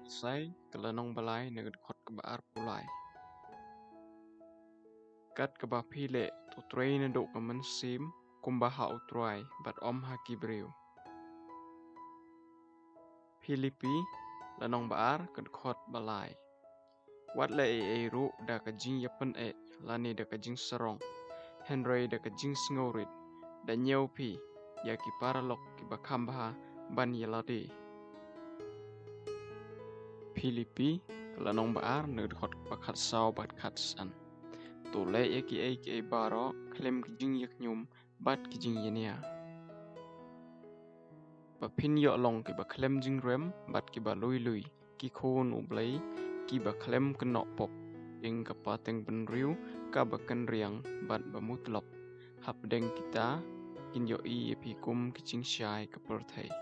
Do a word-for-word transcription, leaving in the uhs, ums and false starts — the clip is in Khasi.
Kolosai, ka lynnong ba lai, na ka dkhot kaba arphew lai. Kat kaba phi leh, to trei naduh ka mynsiem, kumba ha U Trai, bad ym ha ki briew. Philippi, lynnong ba ar, ka dkhot ba lai. Wat leh ei ei ruh da ka jingïapyneh, lane da ka jingsarong, hynrei da ka jingsngewrit, da ñiew phi ïa ki paralok kiba kham bha ban ïa lade. Philippi, ka lynnong ba ar, na ka dkhot ba khatsaw bad khatsan. To leh ïa ki ei ki ei baroh khlem ki jingïakñium bad ki jingïania. Ba phin ïoh long kiba khlem jingrem bad kiba lui lui, ki khun U Blei, kiba khlem kynnoh pop, ing ka pateng bynriew kaba kynriang bad ba mutlop. Hapdeng kita, kin ïohi ïa phi kum ki jingshai ka pyrthei.